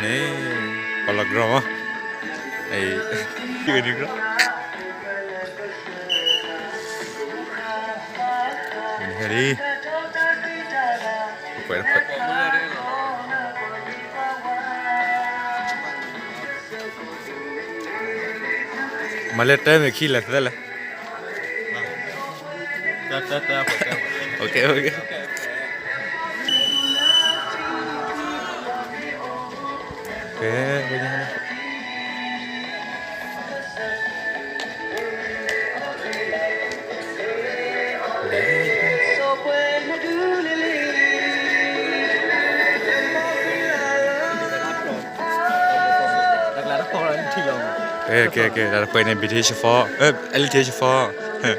န့ၣ် ပှၤလီၤကရီမး, အံၤ က့ၤဝဲဒုးကရီ, ဟဲလံ, ပကွဲးတဖျၢၣ်, မၤလဲၤတဲမ့ၢ်ခံလဲၤသၢလဲၣ်. ကဲ ကဲ ကဲ တၢ်တပှဲၤန့ၣ် ဘံထ့ၣ် ရှဖီ, အဲ အဲလထ့ၣ် ရှဖီ.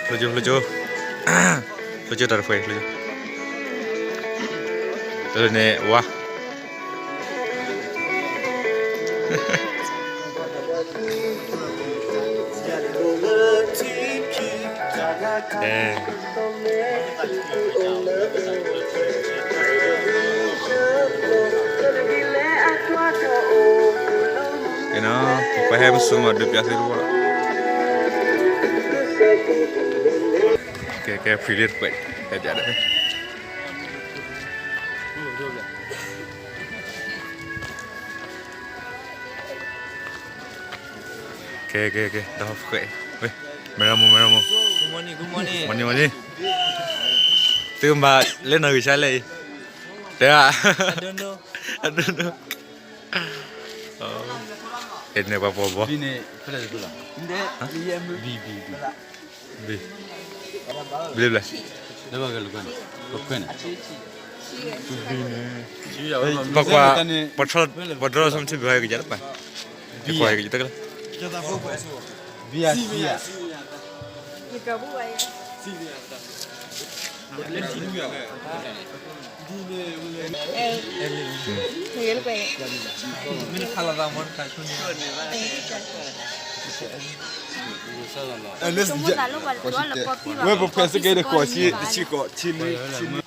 ဖျိကၠိ ဖျိကၠိ, ဖျိကၠိတၢ်တဖှဲး ဖျိကၠိ, တၢ်န့ၣ်ဝါ ကဲနီၤ ပှၤဟဲမုၢ်ဆူၣ်မး ဒုးပျးသုတဝီလီၤ. ကဲ ကဲ ဖှံလၢတပှဲၤ ဟဲပျးဒီး ကဲ ကဲ ကဲ ဒီးဖှဲး ဝဲ မဲရမိၢ် မဲရမိၢ် မနံၤ မနံၤ သုမၤလၢနီၢ်ဂံၢ်ဆါလဲၣ်အံၤ တဲဧါ I don't know အဲန့ၣ်ပှၤပှၤဘီ ဘျ့ဘျ့ ပကွၢ် ပှၤတြီဆၢထံဘၣ်ကယၤတပၤ ပှၤကယၤတကလး ဘံယၤ ဘံယၤ ဝဲပဖှဲးစကဲတဃိးဆံ တဆံဃိး ဆံနွံ ဆံနွံ က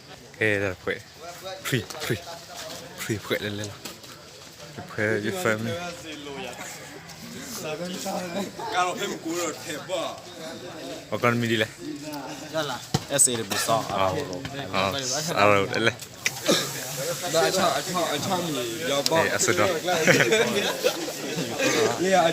ဲ တၢ်တဖှဲး ဖှံ ဖှံ ဖှံဖှဲးလဲၣ်လဲၣ်လီၤ ဖှဲး ယfamily ပှၤကီၢ်မံၤဒ်လဲၣ် အရလဲၣ် အဆိဒီး အ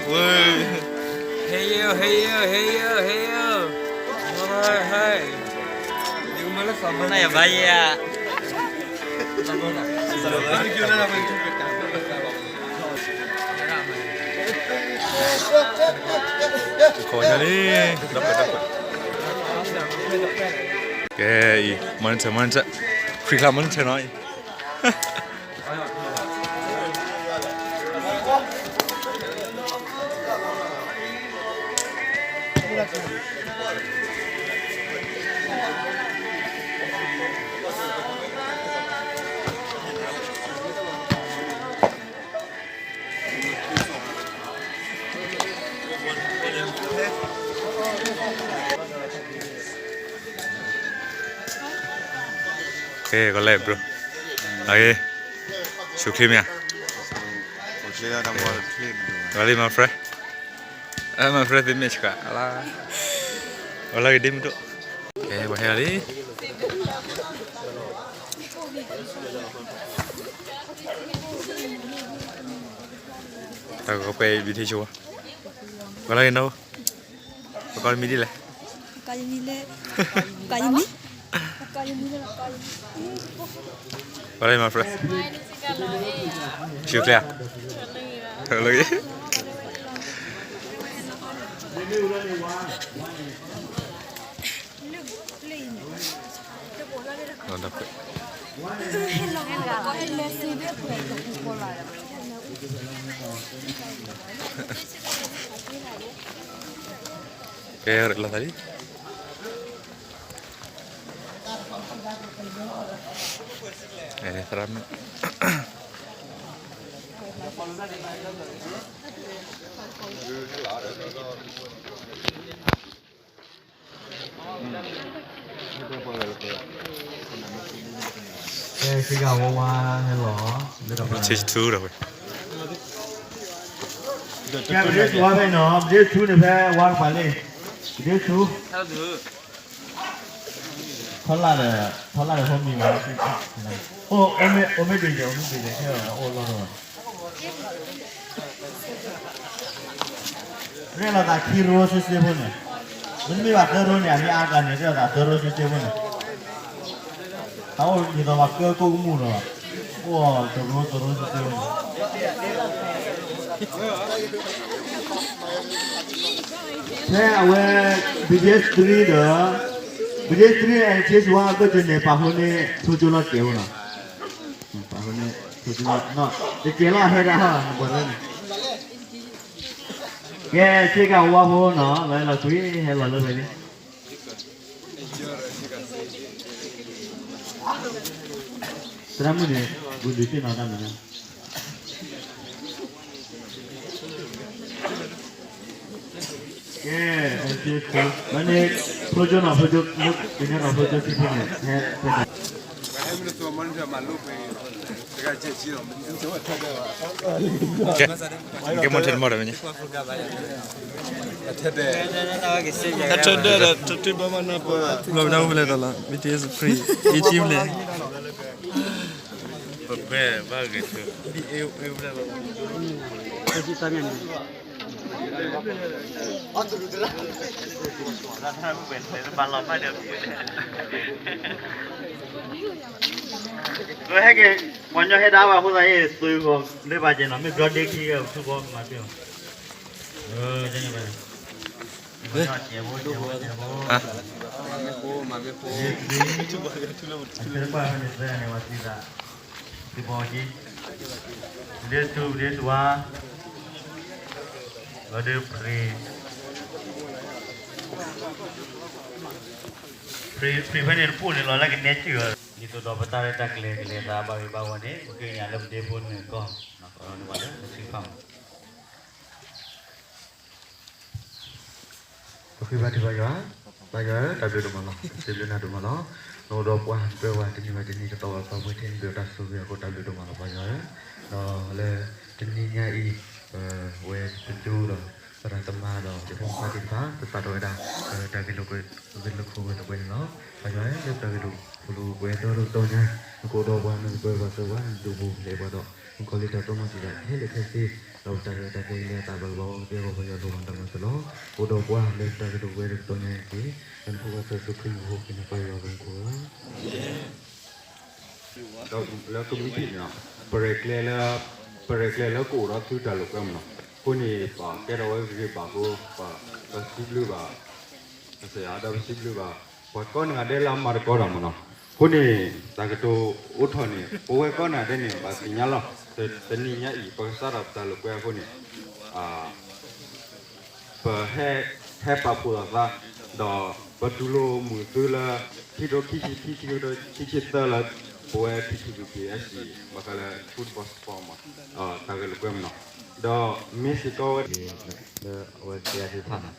ဘၣ် ဟဲယိာ် ဟဲယိာ် ဟဲယိာ် ဟဲယိာ် ဟဲယိာ် နယဘါယၤ ခိးညါလံ ဒီးပဒီး ကဲအံၤ monitor monitor ဖှံချါ monitor နီၤအံၤ ကဲ ကဲ ကလဲၤ bro. အဂ့ၤ ဆူၣ်ချ့မ့ၢ်ဧါ. ကလံ my friend. အဲ my friend သ့ၣ်မ့ၢ်ဆှး အလါဂ့ၤဒ့မုၢ်ဒိၣ်. ကဲ ပှၤဟဲလီၤလံ. တၢ်ကပှဲၤ invitation ဝဲ ကလါဂ့ၤနီၤ. ပကီၢ်မံၤဒ်လဲၣ်. ပကီၢ်မံၤလဲၣ်. ပကီၢ်မံၤလဲၣ်. ပကီၢ်မံၤလဲၣ်. What are you, my friend? Sure clear. Hello. ကဲ ရလီၤသးလံ. အဲ သရၣ်မုၣ်. ကဲ စ့ကၤဝါဝါဟဲလီၤ stage two ဒီးဝဲ. ကဲ stage two ဖဲနီၤ stage two န့ၣ် ဖဲဝါကပၤလ့ stage two. ထီလၢ်ဒီး ထီလၢ်ဒီး ဖိမံၤဝဲ အိၣ် အိၣ်မ့ၢ် အိၣ်မ့ၢ်ဒ်ယဲ အိၣ်မ့ၢ်ဒ်ယဲ ခဲအံၤအိၣ်လီၤဒီး ရဲၣ်လီၤသးခံရိစ့စ့ဖိန့ၣ်, မ့တမ့ၢ်ဘၣ်သၢရိန့ၣ် အမ့ၢ်အါကျါန့ၣ် ရဲၣ်လီၤသးသၢရိစ့စ့ဖိန့ၣ်, တၢ်အိၣ်ဒ်သိးပှၤကၢကိၣ်ကမူၣ်ဒီး အိၣ်တရိတရိစ့စ့ဖိန့ၣ်. ဖဲအဝဲ BTS three ဒီး BTS three and BTS one အဘၢၣ်စၢၤန့ၣ် ပာ်ဃုာ်န့ၢ် ထိကၠိလီၤတကဲးဖိနီၤ, ပာ်ဃုာ်န့ၢ် ထိကၠိလီၤ တကဲးလီၤ ဟဲဒၣ်ဟီ နပှၤလၢန့ၣ် ကဲ စ့ကၤဝါဖိနီၤ လီၤဟဲလီၤကွံာ် ဟဲလီၤလၢဖဲန့ၣ်, သရၣ်မုၣ်န့ၣ် ဘူးဒုးတ့ၢ်နီၤတၢ်မနုၤ, ကဲ မ့ၢ်န့ၣ် ဖိကၠိနီၤ ဖိကၠိ ကညီနီၤ ဖိကၠိထံဖိန့ၣ် ဟဲ ကဲ ကဲ မ့ၢ်ထဲတမီၢ်ဒီးမ့ၢ်န့ၣ် အထဲဒၢဒီး တတုၤဘၣ်မနီၤပၢၢ် ဘျီဝဲဒၣ်အိၣ်ဖဲလဲၣ်တလီၤ BTS free အ့ၣ်ကံဖဲလဲၣ် ပကွဲဘၣ်ဂ့ၤထၢ ဟဲက့ၤ ပှၤညီဟဲဒၣ်ဘၣ်အဃိသတးအံၤ သုးဂီၤလၢဘၣ်ကဲနီၤ မ့ၢ်ဘျီဒ့ခံဂၤ ပထူဘီမၤတ့ၢ်အီၤ မ့ၢ်ဘျီဒ့ခံဂၤ ပထူဘီမၤတ့ၢ်အီၤ အသ့ၣ်တဖၣ်န့ၣ် သ့န့ၣ် ဝဲသံသး သုးဘီက့ ဒ့ထူ ဒ့ထူဝါ လီၤဒုး free free ဖဲန့ၣ်တပူၤန့ၣ် လီၤလၢကနဲကုၢ်အီၤ ဒ်သိးဒီးပတၢ်ရဲၣ်တၢ်ကျဲၤကလဲၤသးဘၣ်ဂ့ၤဘၣ်ဝီန့ၣ် ပဃ့ကညးလၢပဒ့ဖိနုာ်ကီၢ် ကီၢ်န့ၣ်ပှၤလၢပစုဖးမး ပဃ့ဘါထုကဖၣ်ယွၤ, ပၢ်ယွၤဧၢ, တၢ်ဘျုးဒိၣ်မးလီၤ, စံးဘျုးနၤဒိၣ်မးလီၤ. နအိၣ်ဒီးပှၤ နပၢၤပှၤ တနံၤဘၣ်တနံၤ ကတီၤဘၣ်ပှၤ ပှဲၤထံနဘျုးတၢ်ဆိၣ်ဂ့ၤအဃိ တၢ်ဘျုးဒိၣ်မးလီၤ ပၢ်ယွၤဧၢ. ဒီးလၢတနံၤညါအံၤ ပဝဲပကၠိဒီး သရၣ်သမါဒီး ယဖိမုၣ်ခွါသ့ၣ်တဖၣ် ပပာ်ထီၣ်ဝဲဒၣ် တၢ်ဂ့ၢ်လိာ်ကွဲ ဂ့ၢ်လိာ်ခိၣ်ဂ့ၢ်လိာ်ကွဲန့ၣ်လီၤ. ပၢ်ယွၤဧၢ, လၢပတၢ်ဂ့ၢ်လိာ်ခိၣ်လိာ်ကွဲတၢ်တတီၤညါ နကအိၣ်ဒီးပှၤ နကပၢၤပှၤ ပၢၤပှၤ နဒိၣ်ဘိလဲၤပှၤဒီး နကီၢ်လံတၢ်တိၢ်မီၢ်စံးတၢ် ဟဲလၢခဲစ့ ဒီးပတၢ်ရဲၣ်တၢ်ကျဲၤလၢအသးဘၣ်ကဘၣ်ဝဲ ကသ့အဂီၢ် ပၢ်ယွၤလိၣ်ဘၣ်နတၢ်မၤစၢၤလီၤ. အိၣ်ဒီးပှၤလၢပတၢ်ဂ့ၢ်လိာ်ကွဲတၢ်တတီၤညါအံၤတက့ၢ်. လၢနဖိခွါကစၢ်ယ့ၣ်ၡူးခရံာ်မံၤအဃိ ဃ့နၤပၢ်ယွၤဘျုးမုၢ်ခိၣ်ဧၢ. ဒီးလၢကမံးတံာ်န့ၣ်လီၤ, ပရဲၤကျဲလၢ ပရဲၤကျဲလၢကအိၣ်ဒီးသုတၢ်လိာ်ကွဲမးနီၤ, အဃိန့ၣ် ပကဲထီၣ်ဝဲဂ့ၤဂ့ၤဘၣ်အဃိ ပစံးဘျုးဘၣ် ကစၢ်ယွၤ ဒီးပစံးဘျုးဘၣ် ပှၤကိးနဂၤဒဲးလၢအမၤသကိးတၢ်မးနီၤ, အဃိန့ၣ် တၢ်ကတိၤအိၣ်ထီၣ်န့ၣ် ပဝဲကိးနဂၤဒဲးန့ၣ် ဘၣ်သ့ၣ်ညါလီၤ. တနံၤညါအံၤ ပကစးထီၣ်ပတၢ်လိာ်ကွဲအဃိန့ၣ် ပဟဲ ဟဲပာ်ဖှိၣ်သးသး ဒီးပတူၢ်လိာ်မုာ်သုလၢ ခံကထိခံဆံ ခံကထိခံဆံသၢလၢ ပဝဲ ထံထံပံပံ SC ဘၣ်ဃးလၢ football sport မး တၢ်ဂ့ၢ်လိာ်ကွဲမးနီၤ, ဒီးမ့ၢ်စ့ၢ်ကီးဝဲ လၢအဝဲသ့ၣ်တဖၣ်န့ၣ်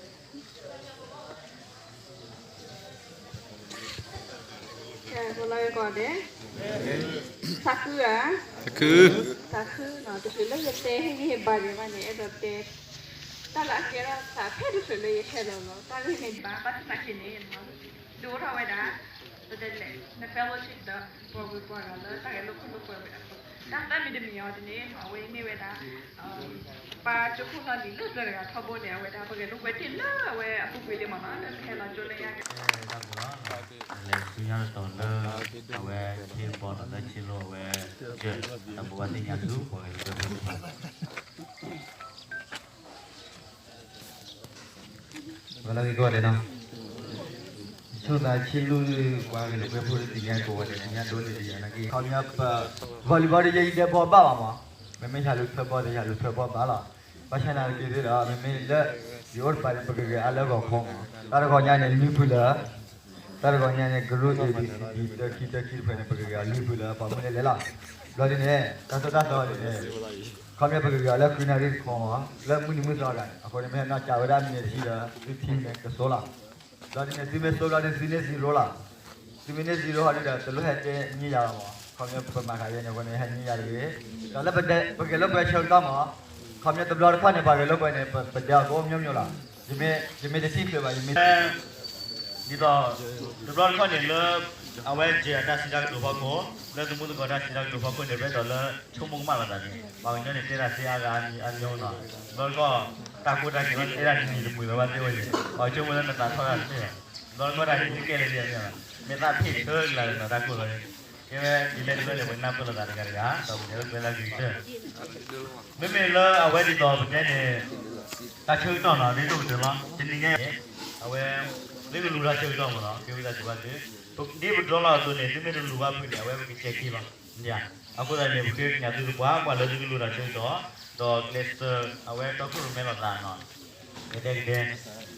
ပ ကဲ ကလီၤကီးဒဲး, သးခုဧါ, သးခု, တချုးလၢယတဲဟ့ၣ်ဂံၢ်ဟ့ၣ်ဘါဒံးဘၣ်န့ၣ် အဲၣ်ဒိးတဲ တၢ်လၢအကဲထီၣ်သးဖဲတချုးလၢယဟဲလီၤလီၤ တၢ်ဂ့ၢ်န့ၣ်ဘၣ် ဘၣ်ဆၣ်သနာ်က့န့ၣ် ဒုးအိၣ်ထီၣ်ဝဲဒၣ် ပတဲလဲၣ် န fellowship ဒီးပှၤဂုၤပှၤဂၤလၢတၢ်ဂဲၤလိာ်ခိၣ်လိာ်ကွဲဝဲဒၣ်အဃိ တၢ်သၢမံၤတမံၤအံၤန့ၣ် အဝဲအံၤမ့ၢ်ဝဲဒၣ် ပၢ်ကၠိခိၣ်လီၢ်လံၤလၢပျၢၤတဂၤထီဘိန့ၣ် အဝဲဒၣ်ပဂဲၤလိာ်ကွဲတ့ၢ်လၢအဝဲအပူၤကွံာ်လံမ့ၢ်နီၤ လၢပဟဲလီၤကၠိလၢညါက့ၤ လဲၤဆူညါတတီၤလၢ အဝဲခ့ဘီတၢ်ဆ့လိာ်အဝဲ တၢ်ဘိးဘၣ်သ့ၣ်ညါဆူပှၤဂဲၤလိာ်ကွဲဖိသ့ၣ်တဖၣ် ဝဲလၢက့ၤကီးဒဲးနီၤ, ဆိသးဆ့လူ ပှၤဂဲၤလိာ်ကွဲဖိတသ့ၣ်ညါကိးဂၤဒဲး သ့ၣ်ညါဒိးန့ၢ်ဒံးယၤနာ်က့ ခီပညီပ volleyball တယဲအံၤဒဲးဘီဘၣ်ဘၣ်မး, မ့မ့ၢ်ယၤလူၤထွဲဘီဒီးယၤလူၤထွဲဘီဘၣ်လီၤ, ဘၣ်ဆၣ်နာ်က့သ့ၣ်ဒီး မ့မ့ၢ်လၢ ယအိၣ်တပၤန့ၣ် ပကဂဲၤအါလၢဂီၤခီမး, တၢ်တဂီၤညါန့ၣ် လွံၢ်ဖုလၢ တၢ်တဂီၤညါန့ၣ် group A B C D တၢခံတၢခံတဖုန့ၣ် ပကဂဲၤအီၤလွံၢ်ဖုလၢပှၤမုၢ်လဲၤလဲၤလီၤ, ဘျီဒ်န့ၣ် တၢ်သိၣ်တၢ်သီဒ်န့ၣ် ခီပညီပကဂဲၤအီၤလၢဃုနၣ်ရံၣ်တခီမး, လၢမုၢ်နံၤမုၢ်သီအဂၤန့ၣ် အဃိန့ၣ် မ့ၢ်ဟဲနီၢ်ကၢဝဲဒၣ်မံးနံးတဆံဒီး သု team န့ၣ် ကစိလီၤ, ဘျီဒ်န့ၣ် သုမ့ၢ်စိဘျီဒ်သုန့ၢ် zero လီၤ, သုမ့ၢ်န့ၢ် zero ဟီဒ်ဒီး တလိၣ်ဟဲတဲန့ၢ်ယၤလီၤမး, ခီပညီပမၤဃာ်ယဲန့ၣ်အဃိန့ၣ် ဟဲန့ၢ်ယၤတဂ့ၤ, ဒီးလၢပဂဲၤလိာ်ကွဲဆၢကတီၢ်မး, ခီပညီတဘျီတခီၣ်န့ၣ် ပှၤဂဲၤလိာ်ကွဲန့ၣ် ပဒဲအီၤကိးမံၤမံၤလီၤ, ယမ့ၢ်တထံၣ်ချုးဘၣ် ယမ့ၢ် ဒ်သိး တဘျီတခီၣ်န့ၣ်လၢ အဝဲကဲအတၢ်စံးတၢ်ကတိၤဖီခိၣ်, လၢသမူသကိးတၢ်စံးတၢ်ကတိၤဖီခိၣ်န့ၣ် ရဲၣ်ဒီးလၢဆိကမိၣ်ကမၣ်လီၤသးန့ၣ် ပှၤကညီန့ၣ်တဲတၢ်သ့အါဂၤအါမံၤအါမံၤနီၤ, တဘျီတခီၣ် တၢ်ကိၢ်တၢ်ဂီၤတဲတၢ်တမံၤတမံၤလၢၤဘၣ်သ့ဝဲန့ၣ် ပှၤကဆိကမိၣ်လၢနသးထီၣ်တၢ်တမ့ၢ်ဘၣ်, တဘျီတခီၣ်တၢ်က့ၤကဲလဲၣ်န့ၣ် မ့ၢ်သးဖ့ၣ်ဆၢကလၤလၢနတၢ်ကိၢ်လီၤန့ၣ်, ကဲဝဲဒ်လဲၣ်ဒ်လဲၣ်န့ၣ် ပနၢ်ပၢၢ်လိာ်သးတဂၤတဂၤ ဒီးပကဲဝဲလၢအဂ့ၤကတၢၢ် မ့မ့ၢ်လၢအဝဲဒ်သိးပတဲန့ၣ် တၢ်ဆၢကတီၢ်နီၤ ဒ်သိးပတဲလီၤ တနံၤညါအံၤ အဝဲ သုကလူၤတၢ်ဆၢကတီၢ်မးနီၤ ကဲဝံသးစူၤဘၣ်သု ဒ်ပဒြီလီၤအသိးန့ၣ် သုမ့ၢ်တလူၤဘၣ်ဖုးန့ၣ် အဝဲပကစဲးခံလီၤ, အဃိသတးန့ၣ် ပဃ့ကညးသုသပှၢ်ပှၢ်လၢသုကလူၤတၢ်ဆၢကတီၢ် ဒီးကျဲးစၢးအဝဲတီခိၣ်ရိၣ်မဲလိာ်သးနီၤ ကဒဲကဒဲ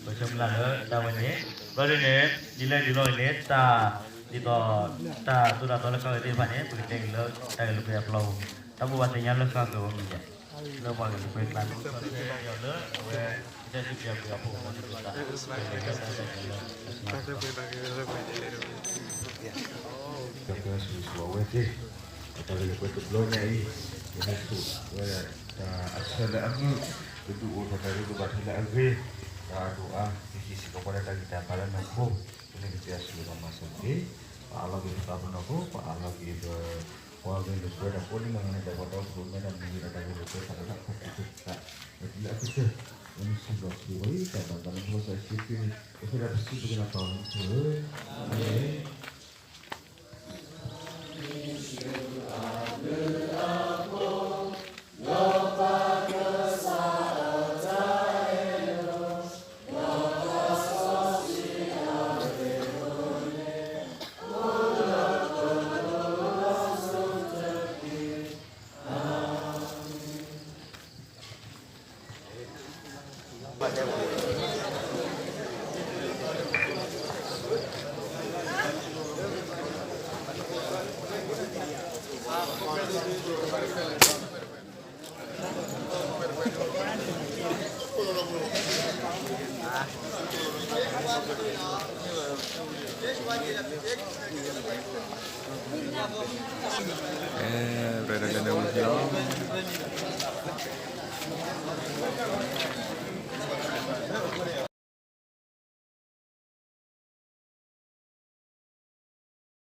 ပဆၢမုၢ်လၢ်လၢတၢ်ဝဲန့ၣ် ဘျီဒ်န့ၣ် ဒ်လဲၣ်ဒ်လဲၣ်န့ၣ် တၢ် ဒ်သိး တၢ်သိၣ်တၢ်သီလၢဃၣ်ဃၢၤသ့ၣ်တဖၣ်န့ၣ် ပကတဲက့ၤလၢတၢ်ဂဲၤလိာ်ကွဲအပျီပူၤ တၢ်ဘိးဘၣ်သ့ၣ်ညါလၢဃၣ်ဃၢၤအမံၤဒဲး လၢပှၤဂဲၤလိာ်ကွဲကျါန့ၣ် လၢအဝဲ ကစၢ်ယ့ၣ်ၡူးခရံာ်အပူၤ ဒီးကစၢ်ယ့ၣ်ၡူးခရံာ်အဝဲသ့ၣ် ပတၢ်ဂဲၤလိာ်ကွဲတဘျီညါအံၤ ယဟဲစိာ်ဝဲဒၣ်တၢ်အဆၢလၢအမုာ် ကဒုးအိၣ်ထီၣ်တၢ်ဂ့ၢ်ကဘၣ်ထွဲလၢအဂ့ၤ တၢ်အဒိၣ်အါ ကဟံးစ့ၢ်ကီးပှၤလၢတၢ်ဂံၢ်တၢ်ဘါလၢနီၢ်ခိ ပန့ၢ်ကစၢ်ယွၤဆိၣ်ဂ့ၤဘၣ်မၤစၢၤတက့ၢ်. ပအးလီၤက့ၤပသးပနီၢ်ခိ ပအးလီၤက့ၤပ ပှၤဂဲၤလိာ်ကွဲဒီးကိးနံၣ်မံၤန့ၣ်ဒီး ပှၤတီခိၣ်ရိၣ်မဲဒီးမ့ၢ်ဂ့ၤဒီးတၢ်ဂဲၤလိာ်ကွဲသးလၢအဖီခိၣ်သတး လၢအကတၢၢ် ပမ့ၢ်စံးဘျုးစံးဝဲအံၤ တၢ်ဘၣ်သးလၢမူကစၢ်ယ့ၣ်ၡူးခရံာ်န့ၣ် ပဃ့ဒီးပစံးပကနၣ်ပၢ်ဝဲန့ၣ် အၤမ့ၣ်.